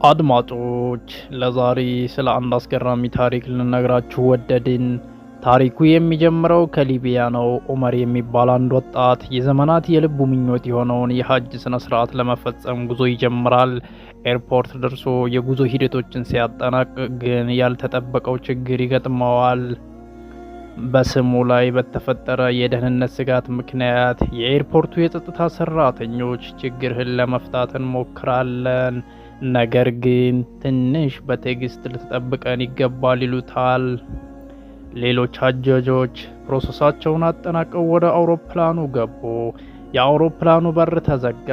አድማጮች፣ ለዛሬ ስለ አንድ አስገራሚ ታሪክ ልንነግራችሁ ወደድን። ታሪኩ የሚጀምረው ከሊቢያ ነው። ዑመር የሚባል አንድ ወጣት የዘመናት የልቡ ምኞት የሆነውን የሀጅ ስነ ስርዓት ለመፈጸም ጉዞ ይጀምራል። ኤርፖርት ደርሶ የጉዞ ሂደቶችን ሲያጠናቅቅ ግን ያልተጠበቀው ችግር ይገጥመዋል። በስሙ ላይ በተፈጠረ የደህንነት ስጋት ምክንያት የኤርፖርቱ የጸጥታ ሰራተኞች ችግርህን ለመፍታት እንሞክራለን፣ ነገር ግን ትንሽ በትዕግስት ልትጠብቀን ይገባል ይሉታል። ሌሎች ሀጃጆች process ኣቸውን አጠናቀው ወደ አውሮፕላኑ ገቡ። የአውሮፕላኑ በር ተዘጋ።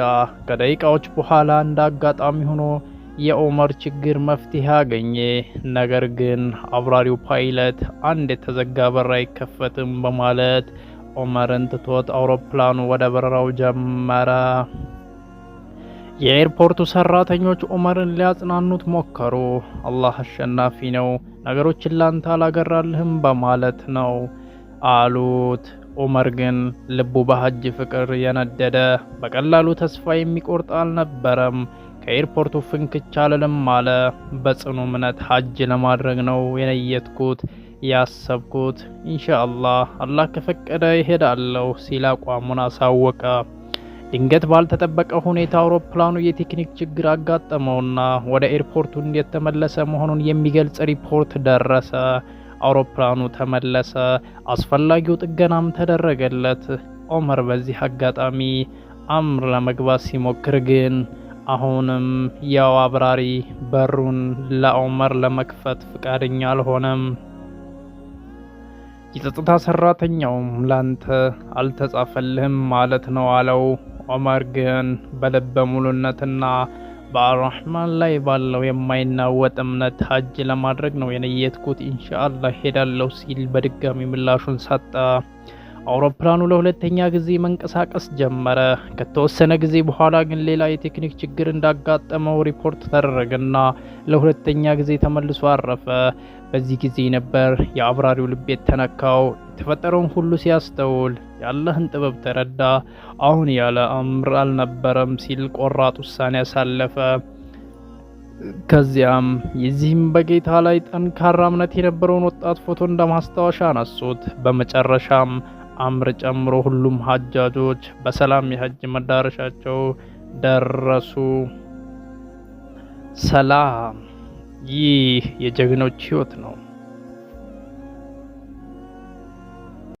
ከደቂቃዎች በኋላ እንደ አጋጣሚ ሆኖ የኦመር ችግር መፍትሄ አገኘ። ነገር ግን አብራሪው ፓይለት አንድ የተዘጋ በር አይከፈትም በማለት ኦመርን ትቶት አውሮፕላኑ ወደ በረራው ጀመረ። የኤርፖርቱ ሰራተኞች ኦመርን ሊያጽናኑት ሞከሩ። አላህ አሸናፊ ነው፣ ነገሮችን ላንተ አላገራልህም በማለት ነው አሉት። ኦመር ግን ልቡ በሀጅ ፍቅር የነደደ፣ በቀላሉ ተስፋ የሚቆርጥ አልነበረም። ከኤርፖርቱ ፍንክች አልልም አለ። በጽኑ እምነት ሀጅ ለማድረግ ነው የነየትኩት፣ ያሰብኩት፣ ኢንሻአላህ አላህ ከፈቀደ ይሄዳለሁ ሲል አቋሙን አሳወቀ። ድንገት ባልተጠበቀ ሁኔታ አውሮፕላኑ የቴክኒክ ችግር አጋጠመውና ወደ ኤርፖርቱ እንደተመለሰ መሆኑን የሚገልጽ ሪፖርት ደረሰ። አውሮፕላኑ ተመለሰ፣ አስፈላጊው ጥገናም ተደረገለት። ኦመር በዚህ አጋጣሚ አምር ለመግባት ሲሞክር ግን አሁንም ያው አብራሪ በሩን ለኦመር ለመክፈት ፍቃደኛ አልሆነም። የጸጥታ ሰራተኛውም ላንተ አልተጻፈልህም ማለት ነው አለው። ኦመር ግን በልበ ሙሉነትና በአራህማን ላይ ባለው የማይናወጥ እምነት ሀጅ ለማድረግ ነው የነየትኩት፣ ኢንሻአላህ ሄዳለሁ ሲል በድጋሚ ምላሹን ሰጠ። አውሮፕላኑ ለሁለተኛ ጊዜ መንቀሳቀስ ጀመረ። ከተወሰነ ጊዜ በኋላ ግን ሌላ የቴክኒክ ችግር እንዳጋጠመው ሪፖርት ተደረገና ለሁለተኛ ጊዜ ተመልሶ አረፈ። በዚህ ጊዜ ነበር የአብራሪው ልብ የተነካው። የተፈጠረውን ሁሉ ሲያስተውል የአላህን ጥበብ ተረዳ። አሁን ያለ አምር አልነበረም ሲል ቆራጥ ውሳኔ ያሳለፈ። ከዚያም የዚህም በጌታ ላይ ጠንካራ እምነት የነበረውን ወጣት ፎቶ እንደ ማስታወሻ አነሱት። በመጨረሻም አምር ጨምሮ ሁሉም ሀጃጆች በሰላም የሀጅ መዳረሻቸው ደረሱ። ሰላም። ይህ የጀግኖች ህይወት ነው።